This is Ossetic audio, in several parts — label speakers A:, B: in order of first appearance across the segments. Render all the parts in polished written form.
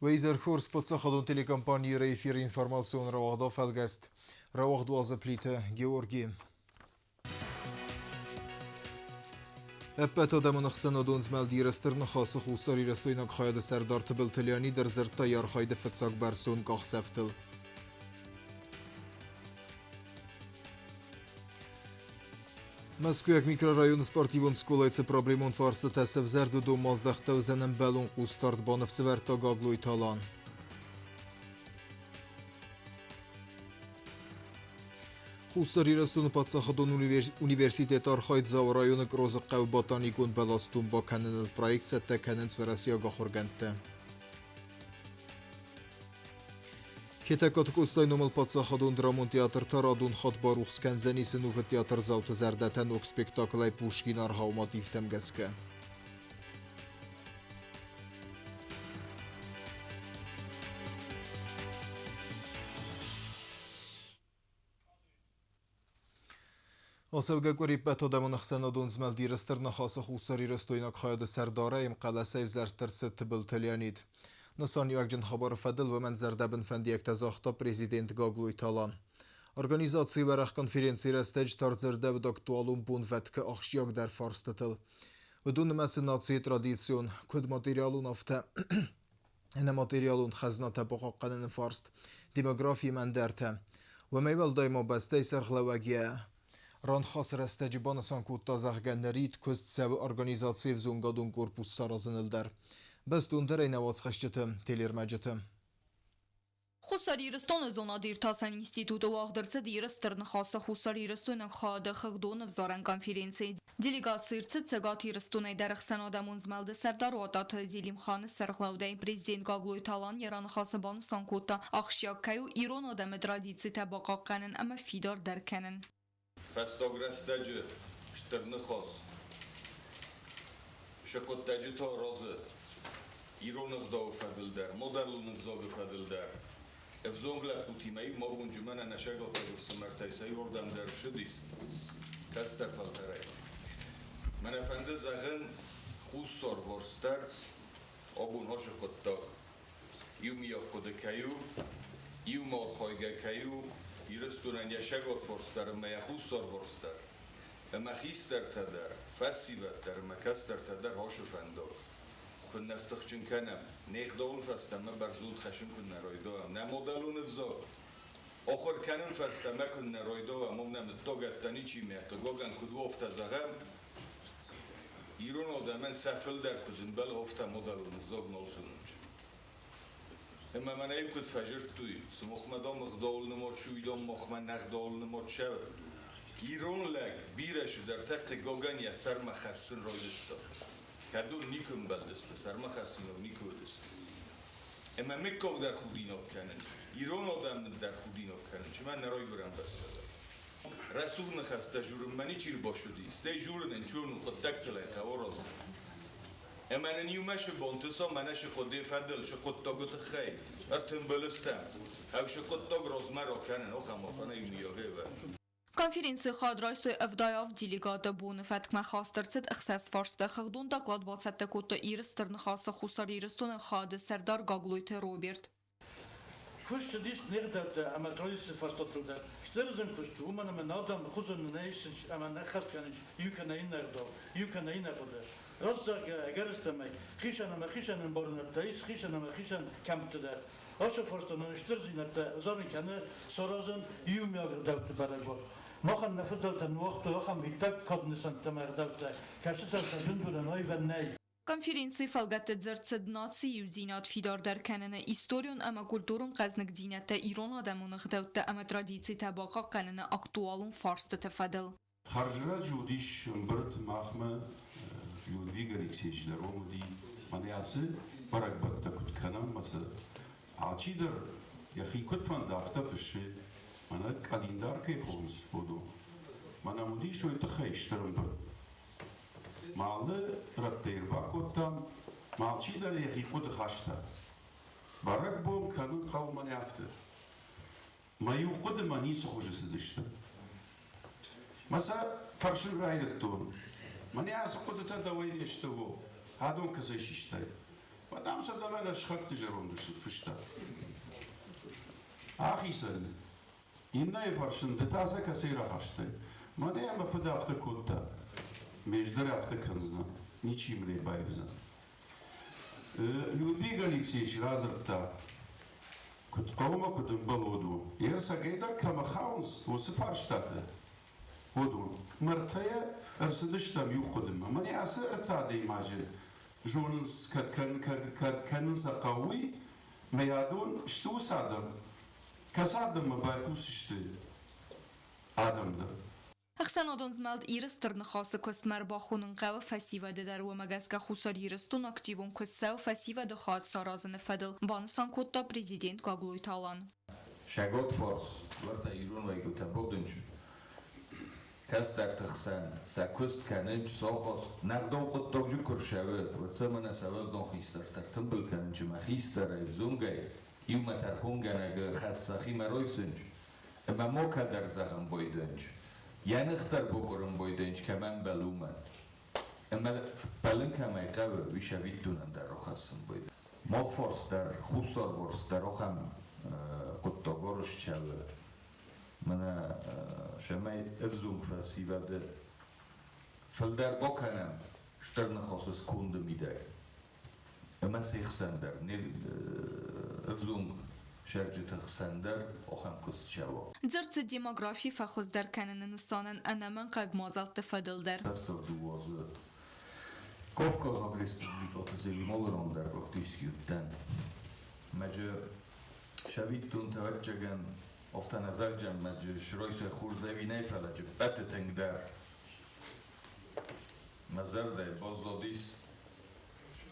A: Уӕ хорз паддзахадон телекомпанийы эфиры информацион рауагъдау фӕлгӕст. Рауагъд уадзы Плиты Георги. Ӕппӕтадӕмон ӕхсӕнадон змӕлд Иры Стыр Ныхасы хуссарирыстойнаг хайады сӕрдар Тыбылты Леонид ӕрдзырдта йӕ архайды фыццаг бӕрцон къахдзӕфтыл. Мӕскуыйаг микрорайоны спортивон скъолайы цы проблемон фарстытӕ сӕвзӕрд, уыдон ма здӕхтӕуыдзӕн ӕмбӕлон хъусдард, баныфсӕвӕрдта Гаглойты Алан. Хуссар Ирыстоны паддзахадон университеты архайд Дзауы районы Кърозы хъӕуы ботаникон бӕласдон бакӕныныл проект цӕттӕ кӕнынц уӕрӕсейаг ахуыргӕндтӕ. Хетӕгкаты Къостайы номыл паддзахадон драмон театр та радон хатт барухс кӕндзӕнис ӕнувыд театрдзауты зӕрдӕтӕ ног спектаклӕй Пушкины аргъау мотивтӕм гӕсгӕ. Ацӕугӕ къуыри ӕппӕтадӕмон ӕхсӕнадон змӕлд Иры Стыр Ныхасы хуссарирыстойнаг хайады сӕрдарӕй ӕмхъӕлӕсӕй ӕвзӕрст ӕрцыд Тыбылты Леонид. Нысаниуӕгджын хабары фӕдыл уымӕн зӕрдӕбын фӕндиӕгтӕ загъта президент Гаглойты Алан. Организацийы уӕрӕх конференцийы рӕстӕджы тардзӕрдӕуыд актуалон бонвӕткы ахсджиагдӕр фарстытыл. Уыдон нымӕцы нацийы традицион, куыд материалон, афтӕ ӕнӕматериалон хӕзнатӕ бахъахъхъӕныны фарст, демографиимӕ ӕндӕртӕ. Уымӕй уӕлдай ма бӕстӕйы сӕргълӕууӕг йӕ раныхасы рӕстӕджы банысан кодта, зӕгъгӕ, нырид куыст цӕуы организацийы ӕвзонгадон корпус саразыныл дӕр. Бӕстондӕрӕй нӕ уацхӕсджыты телеӕрмӕджыты.
B: Хуссар Ирыстоны зонад-иртасӕн институты уагъд ӕрцыд Иры Стыр Ныхасы хуссарирыстойнаг хайады хыгъдон ӕвзарӕн конференци. Делегаци ӕрцыд Цӕгат Ирыстонӕй дӕр ӕхсӕнадӕмон змӕлды сӕрдар Уататы Зелимханы сӕргълӕудӕй. Президент Гаглойты Алан йӕ раныхасы банысан кодта, ахсджиаг кӕй у ирон адӕмы традицитӕ бахъахъхъӕнын ӕмӕ фидардӕр кӕнын.
C: Фӕстаг рӕстӕджы Стыр Ныхас сӕ хъуыддаджы та аразы ирон ӕгъдауы фӕдыл дӕр, мадӕлон ӕвзагы фӕдыл дӕр. Ӕвзонг лӕппутимӕ-иу ма уынджы мӕнӕ нӕ сӕгатаг ӕфсымӕртӕй сӕ иуырдӕм дӕр ссыдис, кӕстӕр фӕлтӕрӕй. Мӕнӕ фӕнды зӕгъын, хуссарварс дӕр абон ацы хъуыддаг иумиаг хъуыды кӕй у, иумӕ архайгӕ кӕй у Ирыстонӕн йӕ сӕгатварс дӕр ӕмӕ йӕ хуссарварс дӕр, ӕмӕ хистӕртӕ дӕр, фӕсивӕд дӕр ӕмӕ кӕстӕртӕ дӕр ацы фӕндаг куыннӕ стыхджын кӕнӕм, не гъдауыл фӕстӕмӕ бӕрзонд хӕссын куыннӕ райдайӕм, нӕ мадӕлон ӕвзаг ахуыр кӕнын фӕстӕмӕ куыннӕ райдайӕм, уым нӕ мыттагӕттӕ ничи мӕ, хъыгагӕн, куыд у, афтӕ зӕгъӕм, Ирон адӕмӕн сӕ фылдӕр куыд ӕмбӕлы, афтӕ мадӕлон ӕвзаг нал зонынц. Ӕмӕ мӕнӕ куыд фӕзырдтой, сымахмӕ дам ӕгъдауыл нымад чи уый дам махмӕ не гъдауыл нымад цӕуы. Ирон лӕг бирӕ цыдӕртӕ хъыгагӕн йӕ сӕрмӕ хӕссын райдыдта. Кӕд уын никуы ӕмбӕлдысты, сӕрмӕ хӕссинаг никуы уыдысты. Ӕмӕ мыггаг дӕр худинаг кӕнын, ирон адӕм дӕр худинаг кӕнын, чи мӕ нӕ райгуырӕн бӕстӕ дӕр. Рӕсугъд ныхӕстӕ журынмӕ ничи рбацыди, стӕй журын ӕнцон у хъуыддӕгтыл ӕй хъӕуы Ӕмӕ нын иумӕ цы бонты цом ӕнӕ сыхъуыдыйы фӕдыл цы хъуыддагы тыххӕй ӕртымбыл стӕм, ӕв цы хъуыддаг размӕ ракӕнын, ахӕм афонӕй иумиагӕй вӕрд.
B: Конференцийы хатт райстой 77 делегаты. Боны фӕткмӕ хаст ӕрцыд ӕхсӕз фарсты. Хыгъдон доклад бацӕттӕ кодта Иры Стыр Ныхасы Хуссар Ирыстоны хайады сӕрдар Гаглойты Роберт.
D: Куыст цыдис не гъдӕуттӕ ӕмӕ традициты фарстатыл дӕр. Стыр зын куыст у, уымӕн ӕмӕ нӕ адӕмы хуызӕн нӕ исынц ӕмӕ нӕ хӕст кӕнынц иу кӕнӕ иннӕ ӕгъдау, иу кӕнӕ иннӕ хъуыды. Раст зӕгъгӕ, ӕгӕрыстӕмӕй, хицӕн ӕмӕ хицӕн ӕмбарынӕдтӕ ис хицӕн ӕмӕ хицӕн кӕмтты дӕр. Ацы фарста нын стырдзинӕдтӕ зарын кӕны саразын иумиаг ӕгъдӕутты бӕрӕгбон. Махӕн нӕ фыдӕлтӕ ныууагътой ахӕм иттӕг кад нысӕнттӕ ӕмӕ ӕгъдӕуттӕ, кӕцытӕн сӕ бындурӕн аивӕн нӕй.
B: Конференцийы фӕлгӕтты дзырд цыд нацийы иудзинад фидардӕр кӕныны, историон ӕмӕ культурон хъӕзныгдзинӕдтӕ ирон адӕмон ӕгъдӕуттӕ ӕмӕ традицитӕ бахъахъхъӕныны актуалон фарстыты фӕдыл.
E: Хӕрзраджы уыдис ӕмбырд махмӕ Людвиг Алексеевич дӕр уым уыди. Мӕнӕ ацы бӕрӕгбӕттӕ куыд кӕнӕм ӕмӕ сӕ алчидӕр йӕхи куыд фӕнды, афтӕ фыссы. Мӕнӕ къӕлиндар кӕй хонынц, уыдон. Мӕнӕ уыдис уый тыххӕй стыр ӕмбырд. Мӕ алы рӕттӕй ӕрбакодтам, мӕ алчидӕр йӕхи хъуыды хаста. Бӕрӕгбон кӕнын хъӕуы мӕнӕ афтӕ. Мӕ иу хъуыдымӕ ницы хуызы цыдысты. Мӕ сӕ фӕрсын райдыдтон. Мӕнӕ ацы хъуыдытӕ дӕуӕй не сты, о, адон кӕцӕй систай? Уӕд ам сӕ дӕлӕ нӕ сыхӕгты зӕронд ус ныффыста. Ахицӕн. Иннӕйы фӕрсын, ды та сӕ кӕцӕй рахастай? Мӕнӕ мӕ фыд афтӕ кодта. Ме дӕр афтӕ кӕндзынӕн, ничи мын ӕй баивдзӕн. Людвиг Алексеевич радзырдта, куыд хъӕуы куыд ӕмбӕлы, уыдон. Йе рцӕгӕйдӕр кӕмӕ хауынц, уыцы фарстатӕ, уыдон. Мӕрдтӕйӕ ӕрцыдыстӕм иу хъуыдымӕ. Мӕнӕ ацы ӕртӕ адӕймаджы зонынц, кӕд, кӕд кӕнын сӕ хъӕуы, уый, мӕ адон сты уыцы адӕм, кӕцы адӕммӕ байхъусысты адӕм дӕр.
B: Ӕхсӕнадон змӕлд Иры Стыр Ныхасы куыстмӕ ӕрбахонын хъӕуы фӕсивӕды дӕр, уымӕ гӕсгӕ Хуссар Ирыстон активон куыст цӕуы фӕсивӕды хатт саразыны фӕдыл, банысан кодта президент Гаглойты Алан.
F: Сӕгот фарс уӕртӕ ирон уӕйгуытӕ бадынч кӕстӕрты хсӕн сӕ куыст кӕнынч сахос нӕгъдау хъуыддаджы куы рцӕуы, уӕд сӕ мӕнӕ сӕ уӕздан хистӕртӕ ӕртымбыл кӕнынч ӕмӕ хистӕрӕй, взонгӕй иумӕ тӕрхонгӕнӕгы хӕс сӕхимӕ райсынч ӕмӕ ма кӕдӕр зӕгъын байдайынч, йӕ ных дӕр бакъуырын байдайынч, кӕмӕ ӕмбӕлы, уымӕн. Ӕмӕ ппӕлын кӕмӕй хъӕуы, уый сӕвиттонӕн дӕр рахӕссын байдайы. Мах фарс дӕр, хуссарварс дӕр ахӕм хъуыддаг арӕзт цӕуы. Мӕнӕ цӕмӕй ӕвзонг фӕсивӕды фылдӕр бакӕнӕм Стыр Ныхасы сконды мидӕг. Ӕмӕ се хсӕн дӕр, не ӕвзонг цӕрджыты хсӕн дӕр ахӕм куыст цӕуы.
B: Дзырд цыд демографи фӕхуыздӕр кӕныны нысанӕн ӕнӕмӕнгхъӕуӕг мадзӕлтты фӕдыл дӕр.
F: Фӕстаг дыууӕ азы Кавказаг республикӕты зелималыран дӕр практически уыдтӕн. Мӕджы сӕвиттонтӕ ӕвӕццӕгӕн афтӕ нӕ зӕгъджӕн, мӕджы срайсай хорз ӕви нӕ, фӕлӕ джы ппӕты тынгдӕр мӕ зӕрдӕйы баззадис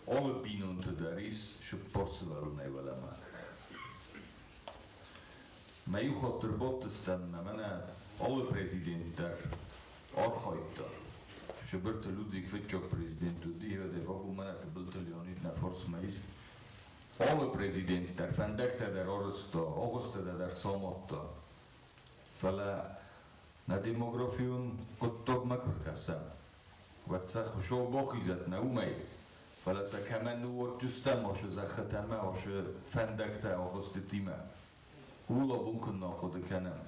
F: алы бинонты дӕр ис цыппар сывӕллонӕй уӕлӕмӕ. Мӕ иу хатт ӕрбадтыстӕм ӕмӕ мӕнӕ алы президент дӕр архайдта. Сыбырты Людвиг фыццаг президент уыди, уӕдӕй абон мӕнӕ Тыбылты Леонид нӕ фарсмӕ ис. Алы президент дӕр фӕндӕгтӕ дӕр арӕзта, агъуыстытӕ дӕр самадта. Фӕлӕ нӕ демографион хъуыддагмӕ куы ркӕсӕм, уӕд сӕ Хуыцау бахизӕд нӕ уымӕй, фӕлӕ сӕ кӕмӕн ныууадздзыстӕм ацы зӕххытӕ ӕмӕ ацы фӕндӕгтӕ агъуыстытимӕ, ууыл абон куыннӕ ахъуыды кӕнӕм,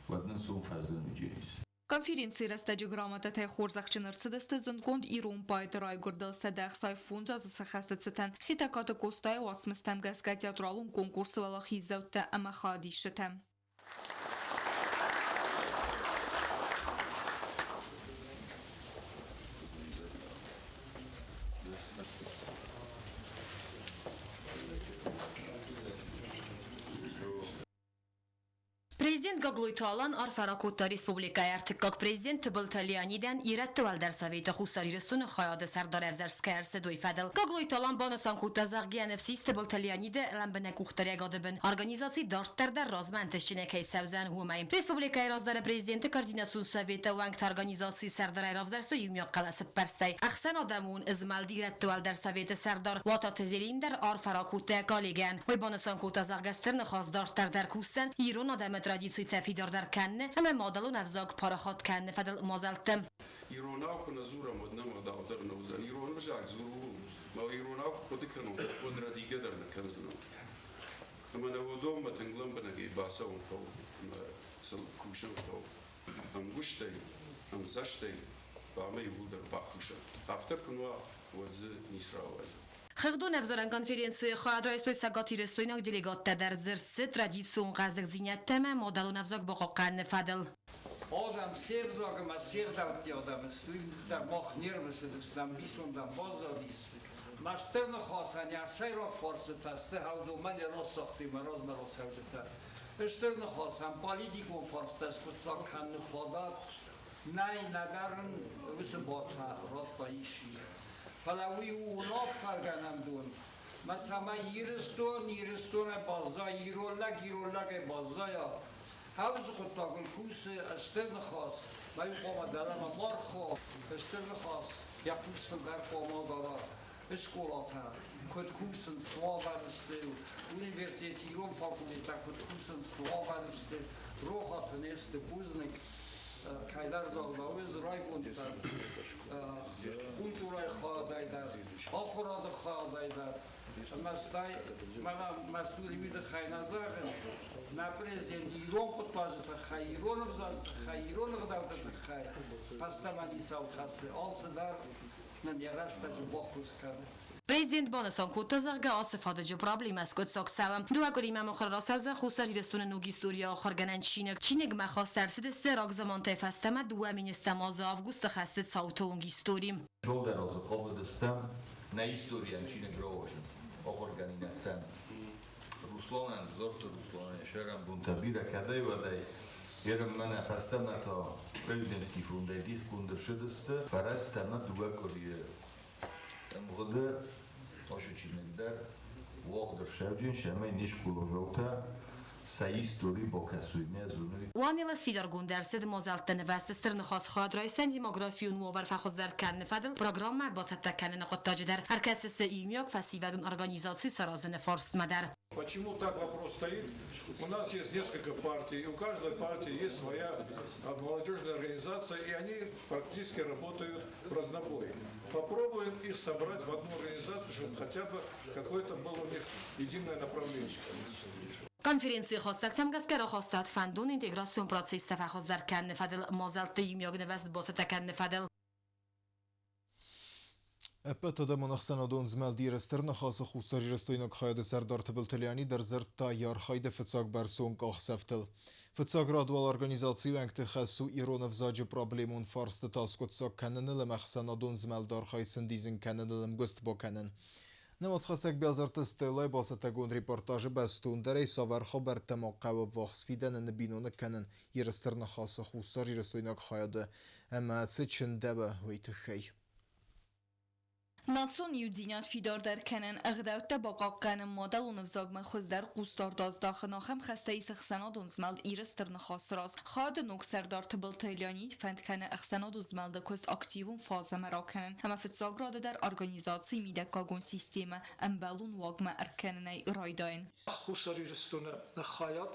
F: уӕд нын сом фӕзын уыдзӕнис.
B: Конференцийы рӕстӕджы грамотатӕй хорзӕхджын ӕрцыдысты зындгонд ирон поэты райгуырдыл 165 азы сӕххӕсты цытӕн Хетӕгкаты Къостайы уацмыстӕм гӕсгӕ театралон конкурсы уӕлахиздзӕуттӕ ӕмӕ хайадисджытӕ.
G: Президент Гаглойты Алан арфӕ ракодта республикӕйы ӕртыккаг президент Тыбылты Леонидӕн Ирӕтты уӕлдӕр советы Хуссар Ирыстоны хайады сӕрдар ӕвзӕрст кӕй ӕрцыд, уый фӕдыл. Гаглойты Алан банысан кодта, зӕгъгӕ, ӕнӕфсис Тыбылты Леониды лӕмбынӕг къухдариӕгады бын организаци дарддӕр дӕр размӕ ӕнтыстджынӕй кӕй цӕудзӕн, уымӕй. Республикӕйы раздӕры президенты координацион советы уӕнгты организацийы сӕрдарӕй равзӕрстой иумиаг хъӕлӕсӕппӕрстӕй. Ӕхсӕнадӕмон змӕлд Ирӕтты уӕлдӕр советы сӕрдар Уататы Зелим дӕр арфӕ ракодта коллегӕн. Уый банысан кодта, зӕгъгӕ, стыр ныхас дарддӕр дӕр кусдзӕн ирон адӕмы традицитӕ фидардӕр кӕныны ӕмӕ мадӕлон ӕвзаг парахат кӕныны фӕдыл мадзӕлтты.
H: Иронау куы нӕ дзурӕм, уӕд нӕм ӕгъдау дӕр нӕ уыдзӕн. Ирон ӕвзаг дзур ууыл, ӕмӕ иронау куы хъуыды кӕнон, уӕд рӕдийгӕ дӕр нӕ кӕндзынӕн. Ӕмӕ нӕ уыдонмӕ тынг лӕмбынӕгӕй бацӕуын хъӕуы ӕмӕ сыл кусын хъӕуы. Ӕмгуыстӕй, ӕмдзастӕй хъуамӕ иууылдӕр бакусӕм. Афтӕ куы нӕ уа, уӕд дзы ницы рауайдзӕн.
G: Хыгъдон ӕвзарӕн конференцийы хайад райстой цӕгатирыстойнаг делегаттӕ дӕр. Дзырд цыд традицион хъӕздыгдзинӕдтӕ ӕмӕ мадӕлон ӕвзаг бахъахъхъӕныны фӕдыл.
I: Адӕм се взаг ӕмӕ се гъдӕутты адӕмы дӕр мах не рымысыдыстӕм, ӕмбисондӕн баззадис. Мӕ стыр ныхасӕн йӕ сӕйраг фарсытӕ сты Хӕудомӕн йӕ рацагъдимӕ размӕ рацӕуджытӕ. Стыр ныхасӕн политикон фарстӕ скъуыддзаг кӕныны фадат нӕй, нӕдӕр ын уыцы бартӕ радта исчи. Фӕлӕ уый у уынаффӕгӕнӕндон, мӕ цӕмӕй Ирыстон Ирыстонӕй баззайа, ирон лӕг ирон лӕгӕй баззайа, Хӕвдзы хъуыддагыл кусы стыр ныхас, мӕ иу хъуамӕ дӕлӕмӕ ма рха, стыр ныхас йӕ хъус фылдӕр хъуамӕ дара скъолатӕ куыд кусынц, уавӕр сты, университеты ирон факультеттӕ куыд кусынц, уавӕр сты, рохаты не сты, бузныг. Кӕйдӕр загъдау, ӕз райгонд дӕн культурӕйы хайадӕй дӕр, ахуырады хайадӕй дӕр. Ӕмӕ стӕй мӕнӕ мӕ цуры уый тыххӕй нӕ зӕгъын, нӕ президент ирон хъуыддаджы тыххӕй, ирон ӕвзаджы тыххӕй, ирон ӕгъдӕутты тыххӕй фӕстӕмӕ ницӕуыл хӕцы. Алцыдӕр нын йӕ рӕстӕджы баххуыс кӕны.
G: Президент банысан кодта, зӕгъгӕ, ацы фадыджы проблемӕ скъуыддзаг цӕуы. Дыууӕ къуыримӕ мыхуыр рацӕудзӕн Хуссар Ирыстоны ног историйы ахуыргӕнӕн чиныг. Чиныгмӕ хаст ӕрцыдысты рагзамантӕй фӕстӕмӕ 2000-ӕм азы августы хӕсты цауты онг истори.
F: Цалдӕр азы хъавыдыстӕм нӕ историйӕн чиныг рауадзын ахуыргӕнинӕгтӕн. Русланӕн, Зорты Русланӕн йӕ сӕрӕнбонтӕ бирӕ кӕдӕй-уӕдӕй ерын мӕнӕ фӕстӕмӕ та президентский фондӕй дихгонд ӕрцыдысты. Фӕрӕзтӕ ӕмӕ дыууӕ къуырийы ӕмгъуыды ацы чиныг дӕр уагъд ӕрцӕуджын, цӕмӕй не скъоладзаутӕ сӕ истори бакӕсой, нӕ зоной.
G: Уанелы сфидаргонд ӕрцыд мадзӕлтты нывӕзты Стыр Ныхас хайад райсдзӕн демографион уавӕр фӕхуыздӕр кӕныны фӕдыл программӕ бацӕттӕ кӕныны хъуыддаджы дӕр. Ӕркӕсдзысты иумиаг фӕсивӕдон организаци саразыны фарстмӕ дӕр.
H: Почему так вопрос стоит? У нас есть несколько партий, и у каждой партии есть своя молодежная организация, и они практически работают в разнобой. Попробуем их собрать в одну организацию, чтобы хотя бы какое-то было у них единое направление.
G: Конференцийы хатдзӕгтӕм гӕсгӕ рахастат фӕндон интеграцион процесстӕ фӕхуыздӕр кӕныны фӕдыл мадзӕлтты иумиаг нывӕзт бацӕттӕ кӕныны фӕдыл.
A: Ӕппӕтадӕмон ӕхсӕнадон змӕлд Иры Стыр Ныхасы хуссарирыстойнаг хайады сӕрдар Тыбылты Леонид ӕрдзырдта йӕ архайды фыццаг бӕрцон къахдзӕфтыл. Фыццаг рад уал организацийы уӕнгты хӕс у ирон ӕвзаджы проблемон фарстытӕ аскъуыддзаг кӕныныл ӕмӕ ӕхсӕнадон змӕлды архайд сӕндидзын кӕныныл ӕмгуыст бакӕнын. Нымӕцхӕссӕг Биазырты Стеллайы бацӕттӕгонд репортажы бӕстондӕрӕй цавӕр хабӕрттӕ ма хъӕуы ӕввахс фидӕны ныббиноныг кӕнын Иры Стыр Ныхасы хуссарирыстойнаг хайады ӕмӕ цы чындӕуы, уый тыххӕй.
B: Национ иудзинад фидардӕр кӕнӕн, ӕгъдӕуттӕ бахъахъхъӕнын, мадӕлон ӕвзагмӕ хуыздӕр хъусдард аздахын, ахӕм хӕстӕ ис ӕхсӕнадон змӕлд Иры Стыр Ныхасы раз. Хайады ног сӕрдар Тыбылты Леонид фӕнд кӕны ӕхсӕнадон змӕлды куыст активон фазӕмӕ ракӕнын ӕмӕ фыццаг рады дӕр организацийы мидӕггагон системӕ ӕмбӕлон уагмӕ ӕркӕнынӕй райдайын.
J: Хуссар Ирыстоны хайад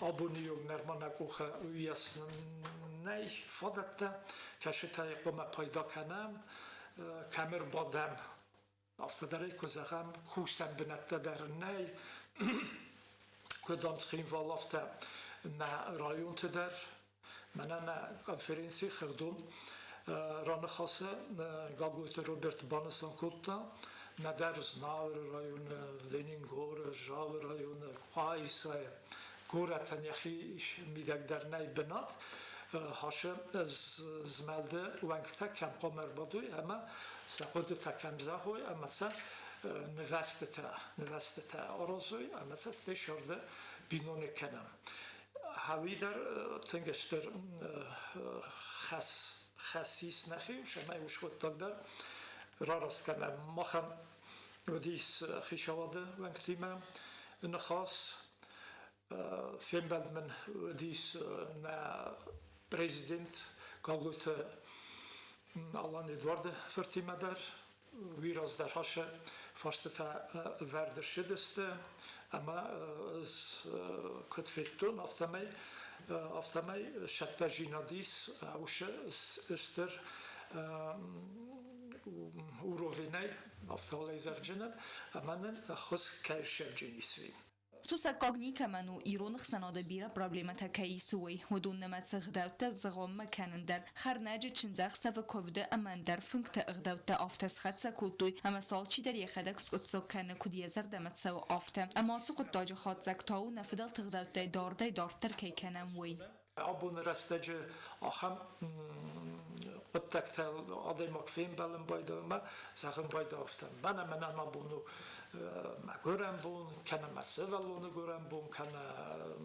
J: абоны онг нырма нӕ къухы уыйас нӕй фадӕттӕ, кӕцытӕй хъуамӕ пайда кӕнӕм, кӕм ӕрбадӕм. Афтӕ дӕр ӕй куы зӕгъӕм, кусӕн бынӕттӕ дӕр нӕй, куыд ам Цхинвал, афтӕ нӕ районты дӕр. Мӕнӕ нӕ конференцийы хыгъдон раныхасы Гаглойты Роберт банысан кодта, нӕдӕр Знауыры районы, Ленингоры, Залы районы, Къуайсайы горӕтӕн йӕхи мидӕг дӕр нӕй бынат. Хасы змӕлды уӕнгтӕ кӕм хъуамӕ ӕрбадой ӕмӕ сӕ хъуыдытӕ кӕм зӕгъой ӕмӕ сӕ нывӕзтытӕ аразой ӕмӕ сӕ стӕй сӕрды биноныг кӕнӕм. Хауи дӕр тынг стыр хӕс хӕс ис нӕхи, цӕмӕй уыцы хъуыддаг дӕр рараст кӕнӕм. Махӕн уыдис хицауады уӕнгтимӕ ныхас. Фембӕлд мын уыдис нӕ президент Галуты Алан Эдуарды фыртимӕ дӕр. Уый раздӕр хӕсы фарстытӕ ӕвӕрд ӕрцыдысты ӕмӕ ӕз куыд федтон, афтӕмӕй сӕттӕзинад ис уыцы стыр уровенӕй, афтӕ лӕзӕрджынӕн, ӕмӕ нын ӕххуыс кӕй ссӕрджын ис, уый.
B: Сусӕггаг никӕмӕн у, ирон ӕхсӕнады бирӕ проблемӕтӕ кӕй ис, уый. Уыдон нымӕцы ӕгъдӕуттӕ зыгъуыммӕ кӕнын дӕр, хӕрнӕджы, чындзӕхсӕвы, куывды ӕмӕ ӕндӕр фынгты ӕгъдӕуттӕ афтӕ схӕццӕ кодтой, ӕмӕ сӕ алчидӕр йӕхӕдӕг скъуыддзаг кӕны, куыд йӕ зӕрдӕмӕ цӕуы, афтӕ. Ӕмӕ ацы хъуыддаджы хатдзӕг та у, нӕ фыдӕлты ӕгъдӕуттӕй дардӕй-дарддӕр кӕй кӕнӕм, уый.
J: Абоны рӕстӕджы ахӕм хъуыддӕгтӕ адӕймаг фембӕлын байдайы ӕмӕ зӕгъын байдайы афтӕ, мӕнӕ мӕнӕн абон у мӕ гуырӕн бон, кӕнӕ мӕ сывӕллоны гуырӕн бон, кӕнӕ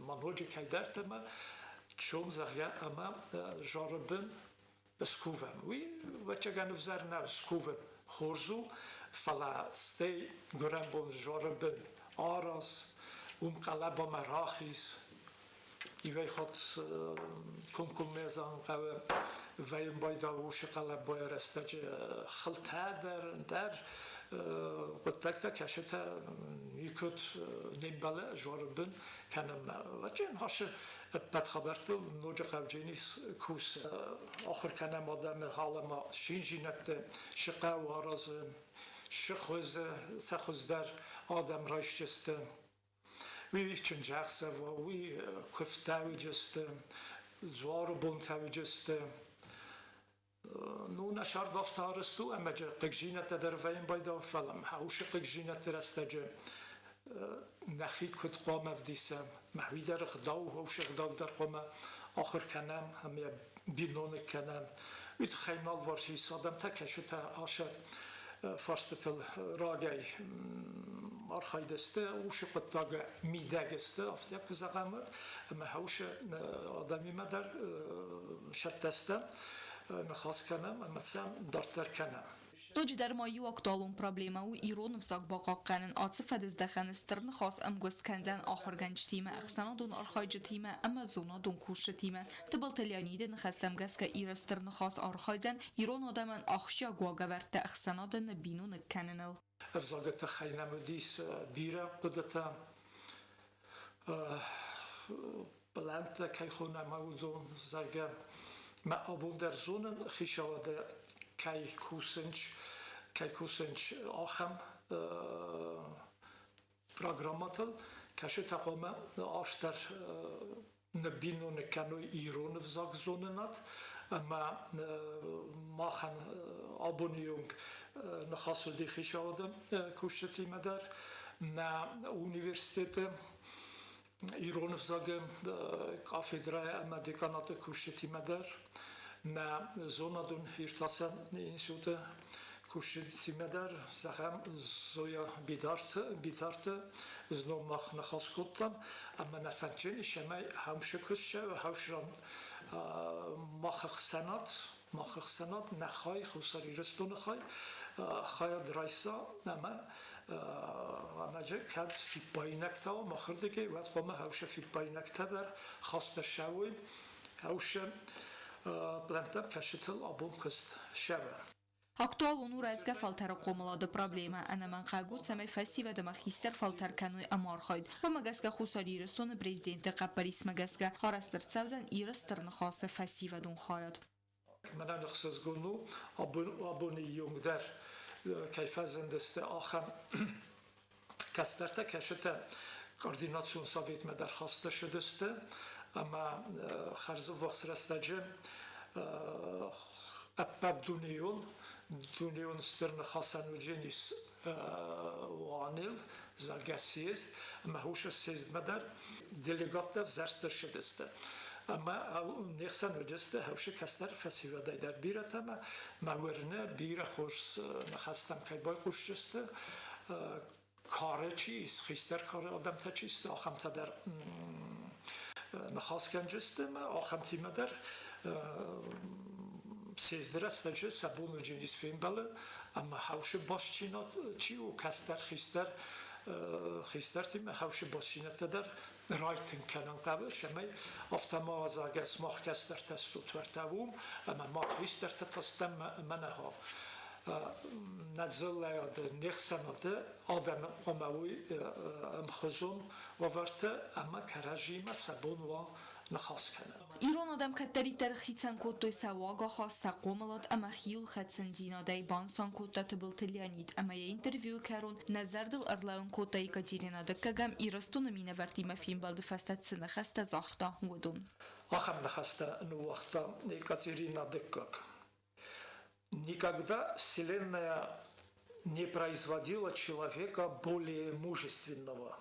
J: ма ноджы кӕйдӕрты ӕмӕ чом, зӕгъгӕ, ӕмӕ зары бын скувӕм. Уый, ӕвӕццӕгӕн, ӕвзӕр нӕу, скувын хорз у, фӕлӕ стӕй гуырӕн бон зары бын араз, уым хъӕлӕбамӕ рахиз, Иуӕй хатт комкоммӕ зӕгъын хъӕуы, вӕййын байдагъ уыцы хъӕлӕбайы рӕстӕджы хылтӕ дӕр, ӕндӕр хъуыддӕгтӕ, кӕцытӕ Никуыд не мбӕлы ӕвзӕры бын кӕнӕм. Вӕчче ныхасы ӕппӕт хабӕрттыл ноджы хъауджыйы кусы. Ахуыр кӕнӕм адӕмы алӕмӕ циндзинӕдты, цы хъӕуы аразын, цы хуызы, цы хуыздӕр адӕм райсдзысты. Уый чындзӕхсӕв уа, уый куывдтӕ уыдысты, дзуары бонтӕ уыдысты. Ну, нӕ сӕрд афтӕ арӕзт у, ӕмӕ хъыгдзинӕдтӕ дӕр вӕййын байдауы, фӕлӕ уыцы хъыгдзинӕдты рӕстӕджы нӕхи куыд хъуамӕ ӕвдисӕм, мӕ уый дӕр ӕгъдау, уыцы ӕгъдау дӕр хъуамӕ ахуыр кӕнӕм ӕмӕ йӕ биноныг кӕнӕм. Уый тыххӕй нал варсис адӕмтӕ, кӕцытӕ ацы фарстытыл рагӕй архайдысты, уыцы хъуыддаг мидӕг сты, афтӕ куы зӕгъӕм, уӕд, ӕмӕ уыцы адӕмимӕ дӕр цӕттӕ стӕм, ныхас кӕнӕм ӕмӕ сӕм дарддӕр кӕнӕм.
B: Ноджыдӕр ма иу актуалон проблемӕ у ирон ӕвзаг бахъахъхъӕнын. Ацы фӕдыздӕхӕны стыр ныхас ӕмгуыст кӕндзӕн ахуыргӕнджытимӕ, ӕхсӕнадон архайджытимӕ ӕмӕ зонадон кусджытимӕ. Тыбылты Леониды ныхӕстӕм гӕсгӕ Иры стыр ныхас архайдзӕн ирон адӕмӕн ахсджиаг уагӕвӕрдтӕ ӕхсӕнады ныббиноныг кӕныныл.
J: Ӕвзагы тыххӕй нӕм уыдис бирӕ хъуыдытӕ. Пълӕнттӕ кӕй хонӕм, уыдон, зӕгъгӕ, мӕ абон дӕр зонын, хицауады кӕй кусынц, кӕй кусынц ахӕм программӕтыл, кӕцытӕ хъуамӕ арфдӕр ныббиноныг кӕной ирон ӕвзагзонынад ӕмӕ махӕн абоны онг ныхас уыди хицауады кусджытимӕ дӕр. Нӕ университеты ирон ӕвзагы кафедрӕйы ӕмӕ деканаты кусджытимӕ дӕр, нӕ зонадон иртасӕн институты кусджытимӕ дӕр, зӕгъӕм, Зоя Битарты знон мах ныхас кодтам, ӕмӕ нӕ фӕндджын ис, цӕмӕй хӕмсы куысты хӕсран мах ӕхсӕнад, мах ӕхсӕнад нӕ хай, Хуссар Ирыстоны хай, хайад райса ӕмӕ ӕмӕ кӕд фиппаинӕгтӕ уа махырдыгӕй, уӕд хъуамӕ хӕусы фиппаинӕгтӕ дӕр хаст ӕрцӕуой, хӕусы пълӕнттӕм кӕсытыл абон куыст цӕуы.
B: Актуалон у рӕзгӕ фӕлтӕры хъомылады проблемӕ. Ӕнӕмӕнгхъӕуг у, цӕмӕй фӕсивӕд ӕмӕ хистӕр фӕлтӕр кӕной ӕмархайд. Уымӕ гӕсгӕ Хуссар Ирыстоны президенты хъӕппӕрисмӕ гӕсгӕ арӕзт ӕрцӕудзӕн Иры Стыр Ныхасы фӕсивӕдон хайад.
J: Мӕнӕн ӕхсызгон у, абоны онг дӕр кӕй фӕзындысты ахӕм кӕстӕртӕ, кӕцытӕ координацион советмӕ дӕр хаст ссыдысты ӕмӕ хӕрзӕввахс рӕстӕджы ӕппӕтдунейон дунеон стыр ныхасӕн уыдзӕнис уанел, зӕгъгӕ, съезд, ӕмӕ уыцы съездмӕ дӕр делегаттӕ ӕвзӕрст ӕрцыдысты. Ӕмӕ не хсӕн уыдысты хӕусы кӕстӕр фӕсивӕдӕй дӕр бирӕтӕ ӕмӕ мӕ уырны, бирӕ хорз ныхӕстӕм кӕй байхъусдзысты. Кары чи ис, хистӕр кары адӕмтӕ чи сты, ахӕмтӕ дӕр ныхасгӕнджысты ӕмӕ ахӕмтимӕ дӕр съезды рӕстӕджы сӕ бон уыдзӕнис фембӕлын ӕмӕ хӕусы бастдзинад чи у, кӕстӕр, хистӕр хистӕртимӕ хӕусы бастдзинӕдтӕ дӕр райтынг кӕнын хъӕуы, цӕмӕй афтӕ ма зӕгъгӕ, сымах кӕстӕртӕ стут уӕртӕ уым, ӕмӕ мах хистӕртӕ та стӕм мӕнӕ нӕ дзыллӕйады, не хсӕнады адӕмы хъуамӕ уой ӕмхуызон уавӕрты ӕмӕ кӕрӕдзиимӕ сӕ бон уа ныхас кӕнын.
B: Ирон адӕм кӕддӕриддӕр хицӕн кодтой сӕ уагахаст, сӕ хъомылад ӕмӕ хиуылхӕцындзинадӕй, банысан кодта Тыбылты Леонид ӕмӕ йӕ интервьюйы кӕрон нӕ зӕрдыл ӕрлӕууын кодта Екатерина Дыккӕгӕм Ирыстоны минӕвӕрттимӕ фембӕлды фӕстӕ цы ныхӕстӕ загъта, уыдон.
J: Ахӕм ныхӕстӕ ныууагъта Екатерина Дыккаг. Никогда Вселенная не производила человека более мужественного,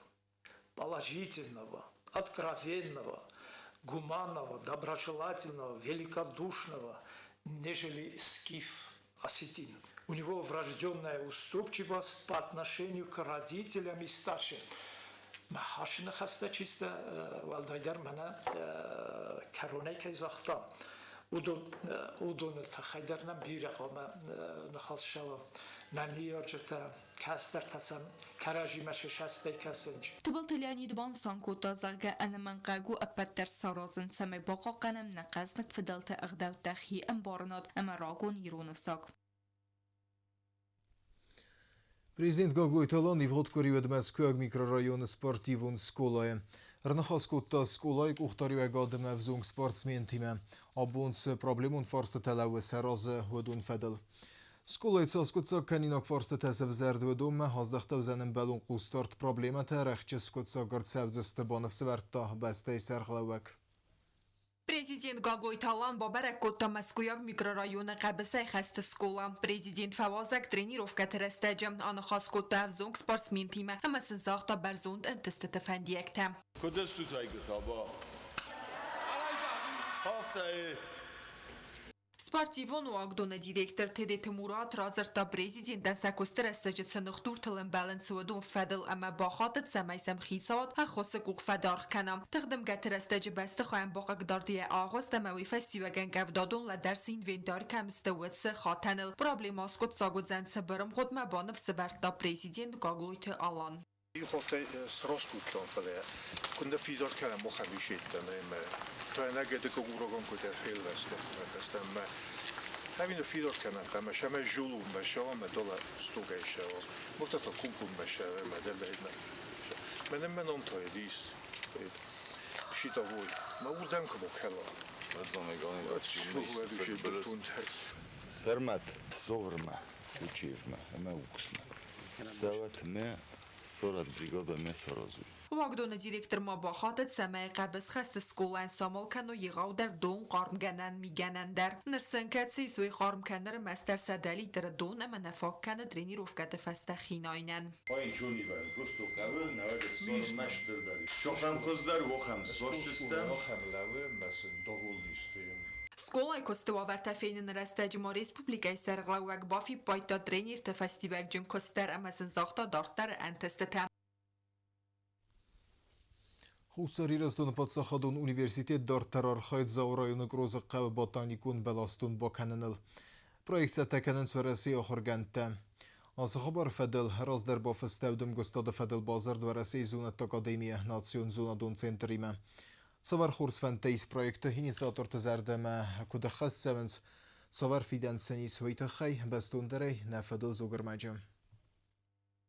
J: положительного, откровенного, гуманного, доброжелательного, великодушного, нежели скиф осетин. У него врожденная уступчивость по отношению к родителям и старшим. Мӕ ныхӕстӕ чисто уӕлдайдӕр мӕнӕ кӕронӕй кӕй загъта, уыдон уыдоны тыххӕй дӕр нӕм бирӕ хъуамӕ ныхас цӕуа. Нӕ ныййарджытӕ, кӕстӕртӕ сӕм кӕрӕдзимӕ се састӕй кӕсынц.
B: Тыбылты Леонид банысан кодта, зӕгъгӕ, ӕнӕмӕнгхъӕуг у ӕппӕт дӕр саразын, цӕмӕй бахъахъхъӕнӕм нӕ хъӕзныг фыдӕлты ӕгъдӕуттӕ, хиӕмбарынад ӕмӕ рагон ирон ӕвзаг.
A: Президент Гаглойты Алан ивгъуыд къуыри уӕд Мӕскуыйаг микрорайоны спортивон скъолайы. Ӕрныхас кодта скъолайы къухдариуӕгад ӕмӕ ӕвзонг спортсментимӕ. Абон цы проблемон фарстытӕ лӕууы сӕ разы, уыдон фӕдыл. Скъолайы цы аскъуыддзаг кӕнинаг фарстытӕ сӕвзӕрд, уыдонмӕ аздӕхтӕуыдзӕн ӕмбӕлон хъусдард. Проблемӕтӕ рӕхджы скъуыддзаг ӕрцӕудзысты, баныфсӕвӕрдта бӕстӕйы сӕргълӕууӕг.
K: Президент Гаглойты Алан бабӕрӕг кодта Мӕскуыйаг микрорайоны хъӕбысӕйхӕсты скъола. Президент фӕуазӕг тренировкӕты рӕстӕджы, аныхас кодта ӕвзонг спортсментимӕ ӕмӕ сын загъта бӕрзонд ӕнтыстыты фӕндиӕгтӕ.
C: Куыд стут айгуытӕ ба? Афтӕ
K: Спортивон уагдоны директор Тедеты Мурат радзырдта президентӕн сӕ куысты рӕстӕджы цы ныхдуртыл ӕмбӕлынц, уыдон фӕдыл ӕмӕ бахатыд, цӕмӕй сӕм хицауад ӕххуысы къух фӕдаргъ кӕна. Тыхдымгӕты рӕстӕджы бӕстыхайӕн бахъыгдард йӕ агъуыст ӕмӕ уый фӕстиуӕгӕн къӕвдадон лӕдӕрсы инвентарь кӕм сты, уыцы хатӕныл. Проблемӕ аскъуыддзаг уыдзӕн цыбыр ӕмгъуыдмӕ, баныфсӕвӕрдта президент Гаглойты Алан.
L: Ихотӕ сроскудтон, фӕлӕ куыннӕ фидар кӕнӕм ахӕм исеттӕн ӕмӕ тройнагӕдыгон урокон куыдӕр фелвӕстон ӕмӕ ӕви фидар кӕнӕм ӕмӕ сӕмӕ зулунмӕ сӕуӕмӕ дола стугӕй сӕуӕм, муртата кумпунмӕ сӕуӕмӕ дӕлӕймӕ. Мӕнӕн мӕ ном та ис щитовой. Ма урдӕм куы бокӕла.
F: Сӕрмӕт Зоврмӕ, Учиевмӕ ӕмӕ Уксмӕ. Цӕуӕт ме сорӕт бригадӕ ме саразуй.
K: Уагдоны директор ма бахатыд, цӕмӕй хъӕбысхӕсты скъолайӕн самал кӕной егъаудӕр дон хъармгӕнӕн мигӕнӕн дӕр. Ныр сын кӕд сисой хъарм кӕны ӕрмӕстдӕр 100 литры дон ӕмӕ нӕ фаг кӕны тренировкӕты фӕстӕ хинайынӕн.
C: Ничего просто хъӕуы, науӕд мӕстыр дӕр. Сохӕм хуыздӕр, уохӕм сосчыстӕм.
L: Охӕм лӕууы, мӕ сын довольный
K: Скъолайы куысты уавӕртӕ феныны рӕстӕджы ма республикӕйы сӕргълӕууӕг бафиппайдта тренерты фӕстиуӕгджын куыст дӕр ӕмӕ сын загъта дарддӕры ӕнтыстытӕ.
A: Хуссар Ирыстоны паддзахадон университет дарддӕр архайд Дзауы районы Грозы хъӕуы ботаникон бӕласдон бакӕныныл. Проект цӕттӕ кӕнынц Уӕрӕсейы ахуыргӕндтӕ. Ацы хабар фӕдыл раздӕр бафыстӕуыд ӕмгуыстады фӕдыл бадзырд Уӕрӕсейы зонӕдты академийы национ зонадон центримӕ. Цавӕр хорз фӕндтӕ ис проекты инициаторты зӕрдӕмӕ, куыд ӕххӕст цӕуынц, цавӕр фидӕн сын ис, уый тыххӕй бӕстондӕрӕй нӕ фӕдыл ӕрмӕджы.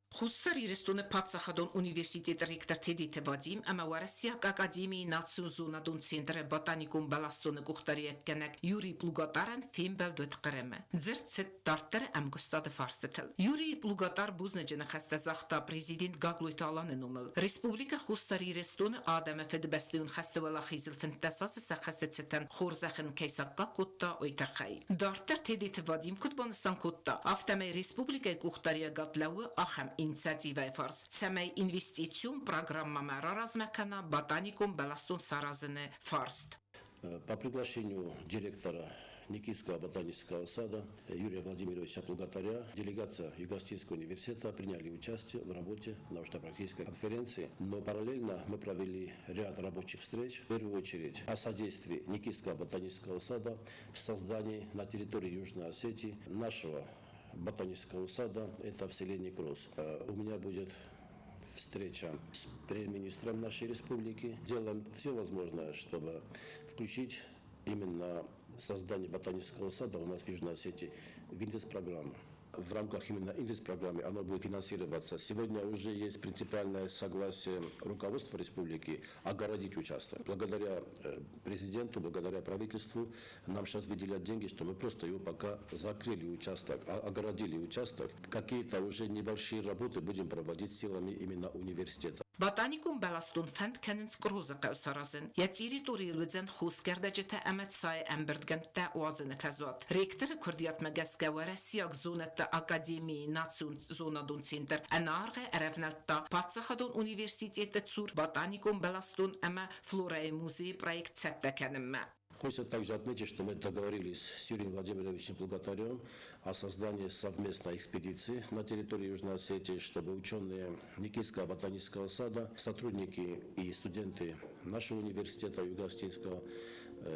M: Хуссар Ирыстоны паддзахадон университеты ректор Тедеты Вадим ӕмӕ Уӕрӕсейаг академийы национ зонадон центры ботаникон бӕласдоны къухдариуӕггӕнӕг Юрий Плугатарӕн фембӕлд уыд Хъырымы. Дзырд цыд дарддӕры ӕмгуыстады фарстытыл. Юрий Плугатар бузныджы ныхӕстӕ загъта президент Гаглойты Аланы номыл. Республикӕ Хуссар Ирыстоны адӕмы Фыдыбӕстӕйон хӕсты уӕлахизыл 15 азы сӕххӕсты цытӕн хорзӕх ын кӕй саккаг кодта, уый тыххӕй. Дарддӕр Тедеты Вадим куыд банысан кодта, афтӕмӕй республикӕйы къухдариуӕгад лӕууы ахӕм инициативӕйы фарс, цӕмӕй инвестицион программӕмӕ раразмӕ кӕна ботаникон бӕласдон саразыны фарст.
N: По приглашению директора Никитского ботанического сада Юрия Владимировича Плугатаря делегация Юго-Осетинского университета приняли участие в работе научно-практической конференции. Но параллельно мы провели ряд рабочих встреч, в первую очередь о содействии Никитского ботанического сада в создании на территории Южной Осетии нашего ботанического сада, это в селении Кроз. У меня будет встреча с премьер-министром нашей республики. Делаем все возможное, чтобы включить именно создание ботанического сада у нас в Южной Осетии в инвестпрограмму. В рамках именно инвестпрограммы оно будет финансироваться. Сегодня уже есть принципиальное согласие руководства республики огородить участок. Благодаря президенту, благодаря правительству нам сейчас выделят деньги, что мы просто его пока закрыли участок, огородили участок. Какие-то уже небольшие работы будем проводить силами именно университета.
M: Ботаникон бӕласдон фӕнд кӕнынц Грозы хъӕу саразын. Йӕ территорийыл уыдзӕн хосгӕрдӕджытӕ ӕмӕ цайы ӕмбырдгӕндтӕ уадзыны фӕзуат. Ректоры куырдиатмӕ гӕсгӕ Уӕрӕсейаг зонӕдты академийы национ зонадон центр ӕнӕаргъӕй ӕрӕвнӕлдта паддзахадон университеты цур ботаникон бӕласдон ӕмӕ флорӕйы музейы проект цӕттӕ кӕнынмӕ.
N: Хочется также отметить, что мы договорились с Юрием Владимировичем Плугатарем о создании совместной экспедиции на территории Южной Осетии, чтобы ученые Никитского ботанического сада, сотрудники и студенты нашего университета Юго-Осетинского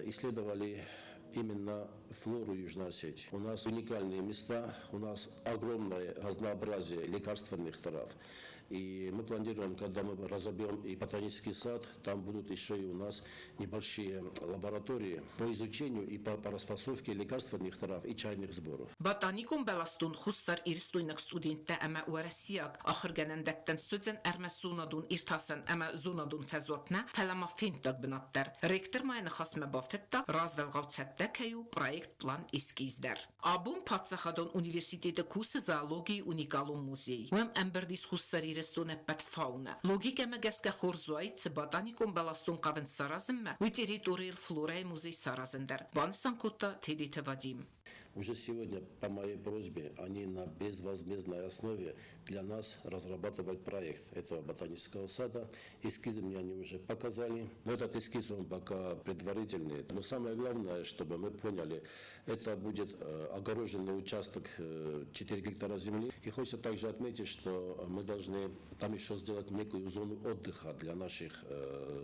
N: исследовали именно флору Южной Осетии. У нас уникальные места, у нас огромное разнообразие лекарственных трав. И мы планируем, когда мы разобьем и ботанический сад, там будут еще и у нас небольшие лаборатории по изучению и по расфасовке лекарственных трав и чайных сборов.
M: Ботаникон бӕласдон Хуссар Ирыстойнаг студенттӕ ӕмӕ уӕрӕсейаг ахуыргӕнӕндӕттӕн суыдзӕн ӕрмӕст зонадон иртасӕн ӕмӕ зонадон фӕзуат нӕ, фӕлӕ ма фенддаг бынат дӕр. Ректор ма йӕ ныхасмӕ бафтыдта, развӕлгъау цӕттӕ кӕй у проект план-эскиз дӕр. Абон паддзахадон университеты кусы зоологийы уникалон музей. Уым ӕмбырд ис Хуссар Ирыстоны ӕппӕт фаунӕ. Логикӕмӕ гӕсгӕ хорз уаид, цы ботаникон бӕласдон хъавынц саразынмӕ, уый территорийыл флорӕйы музей саразын дӕр, банысан кодта Тедеты Вадим.
N: Уже сегодня по моей просьбе они на безвозмездной основе для нас разрабатывают проект этого ботанического сада. Эскизы мне они уже показали. Но этот эскиз, он пока предварительный. Но самое главное, чтобы мы поняли, это будет огороженный участок 4 гектара земли. И хочется также отметить, что мы должны там еще сделать некую зону отдыха для наших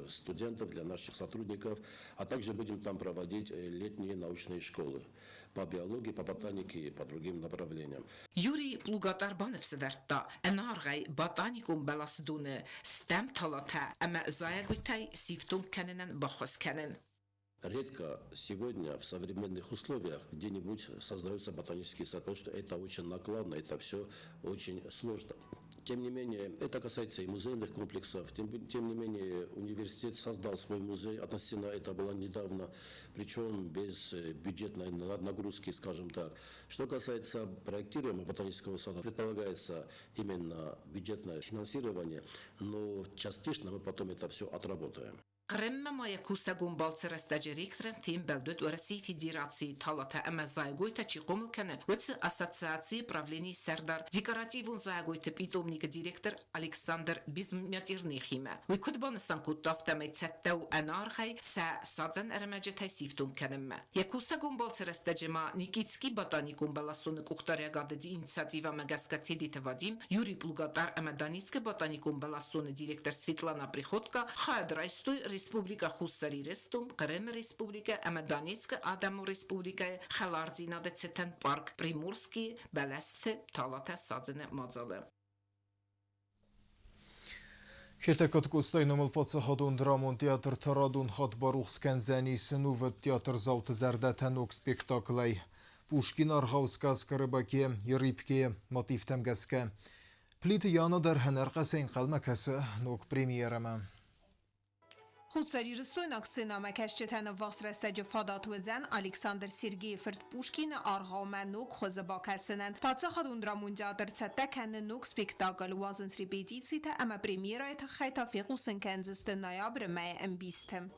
N: студентов, для наших сотрудников, а также будем там проводить летние научные школы по биологии, по ботанике и по другим направлениям.
M: Юрий Плугатар баныфсӕвӕрдта, ӕнӕаргъӕй ботаникон бӕласдоны стӕм талатӕ ӕмӕ зайӕгойтӕй сифтонг кӕнынӕн баххуыс кӕнын.
N: Редко сегодня в современных условиях где-нибудь создается ботанический сад, потому что это очень накладно, это все очень сложно. Тем не менее, это касается и музейных комплексов, тем не менее, университет создал свой музей, относительно это было недавно, причем без бюджетной нагрузки, скажем так. Что касается проектируемого ботанического сада, предполагается именно бюджетное финансирование, но частично мы потом это все отработаем.
M: Хъырыммӕ ма йӕ кусӕгон балцы рӕстӕджы ректорӕн фембӕлд уыд Уӕрӕсейы Федерацийы талатӕ ӕмӕ зайӕгойтӕ чи хъомыл кӕны, уыцы ассоциацийы правленийы сӕрдар, декоративон зайӕгойты питомникы директор Александр Безмятерныхимӕ. Уый куыд банысан кодта, афтӕмӕй цӕттӕ у ӕнӕаргъӕй сӕ садзӕн ӕрмӕджытӕй сифтонг кӕнынмӕ. Йӕ кусӕгон балцы рӕстӕджы ма Никитский ботаникон бӕласдоны къухдариӕгады инициативӕмӕ гӕсгӕ Тедеты Вадим, Юрий Плугатар ӕмӕ Донецкы ботаникон бӕласдоны директор Светлана Приходько хайад райстой Республикӕ Хуссар Ирыстон, Хъырымы Республикӕ ӕмӕ Донецкы Адӕмон Республикӕйы хӕлардзинады цытӕн парк Приморскийы бӕлӕсты талатӕ садзыны мадзалы.
A: Хетӕгкаты Къостайы номыл паддзахадон драмон театр Тарадон хатт барухс кӕндзӕнис нувӕд театрдзауты зӕрдӕтӕ ног спектаклӕй. Пушкин аргъау «Сказка рыбаке и рыбке» мотивтӕм гӕсгӕ. Плиты Яна дӕр ӕнӕрхъӕцӕй ӕнхъӕлмӕ кӕсы ног премьерӕмӕ.
K: Хуссарирыстойнаг сценӕмӕкӕсджытӕн ӕввахс рӕстӕджы фадат уыдзӕн Александр Сергейы фырт Пушкины аргъаумӕ ног хуызы бакӕсынӕн. Паддзахадон драмон театр цӕттӕ кӕны ног спектакль, уадзынц репетицитӕ ӕмӕ премьерӕйы тыххӕй та фехъусын кӕндзысты ноябры мӕйы ӕмбисты.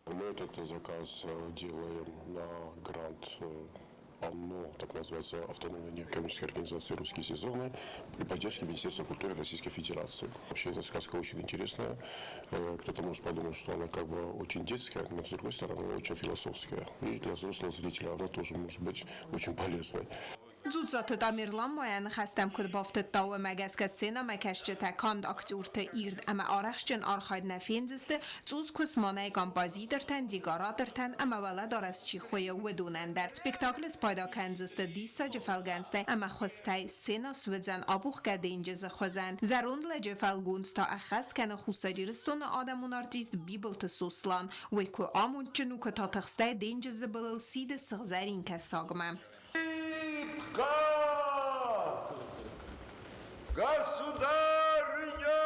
O: Мы этот заказ делаем на грант АННО, так называется автономная некоммерческая организация «Русские сезоны», при поддержке Министерства культуры Российской Федерации. Вообще эта сказка очень интересная. Кто-то может подумать, что она как бы очень детская, но с другой стороны она очень философская. И для взрослого зрителя она тоже может быть очень полезной.
K: Дзуццаты Тамерлан ма йӕ ныхӕстӕм куыд бафтыдта, уымӕ гӕсгӕ сценӕмӕкӕсджытӕ канд актерты ирд ӕмӕ арӕхстджын архайд нӕ фендзысты, цъус куысманӕй композитортӕн, декоратортӕн ӕмӕ уӕлӕдарӕс чи хуыйы, уыдонӕн дӕр. Спектаклы спайда кӕндзысты диссаджы фӕлгӕнцтӕй ӕмӕ хуызтӕй, сценӕ суыдзӕн абухгӕ денджызы хуызӕн. Зӕронд лӕджы фӕлгонц та ӕххӕст кӕны Хуссар Ирыстоны адӕмон артист Бибылты Сослан. Уый куы амондджын у, куы та тыхстӕй денджызы былыл сиды сыгъзӕрин кӕсагмӕ.
P: Государыня!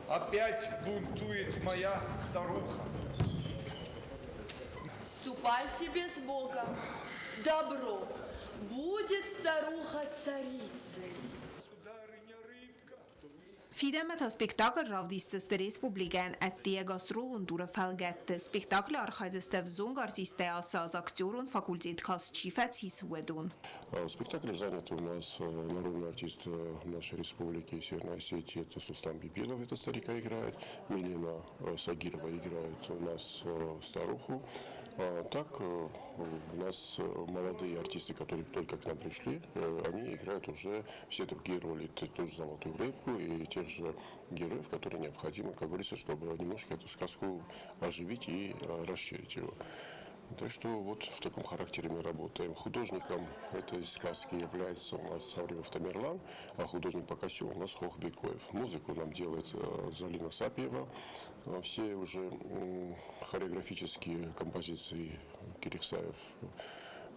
P: Опять бунтует моя старуха.
Q: Ступай себе с Богом. Добро. Будет старуха царицей.
K: Фидӕнмӕ та спектакль равдисдзысты республикӕйӕн ӕддейӕ гастролон туры фӕлгӕтты. Спектаклы архайдзысты ӕвзонг артисттӕ ацы аз актерон факультет каст чи фӕцис, уыдон.
O: В спектакле заняты у нас народный артист нашей республики Северной Осетии, это Сустан Бибилов, это старика играет, Милена Сагирова играет у нас старуху. А так у нас молодые артисты, которые только к нам пришли, они играют уже все другие роли. Ту же «Золотую рыбку» и тех же героев, которые необходимы, как говорится, чтобы немножко эту сказку оживить и расширить его. Так что вот в таком характере мы работаем. Художником этой сказки является у нас Сауримов Тамерлан, а художник по костюму у нас Хох Бекоев. Музыку нам делает Залина Сапиева. Все уже хореографические композиции Кирихсаев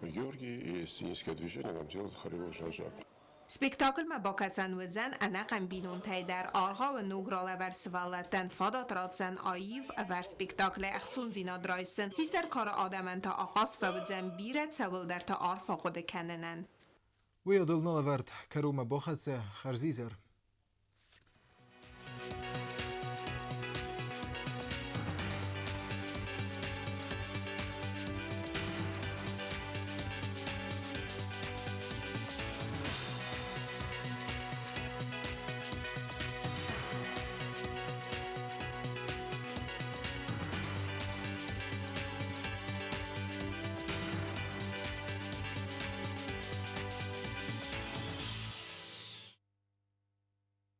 O: Георгий и сценическое движение нам делает хореограф Жан-Жак.
R: Спектакльмӕ бакӕсӕн уыдзӕн ӕнӕхъӕн бинонтӕй дӕр. Аргъауы ног ралӕвӕрд сывӕллӕттӕн фадат ратдзӕн аив ӕвӕрд спектаклӕй ӕхцондзинад райсын. Хистӕр кары адӕмӕн та ахъаз фӕуыдзӕн бирӕ цӕуылдӕрты арф ахъуыды кӕнынӕн.
A: Уый адыл нал ӕвӕрд кӕронмӕ бахӕццӕ хӕрзизӕр.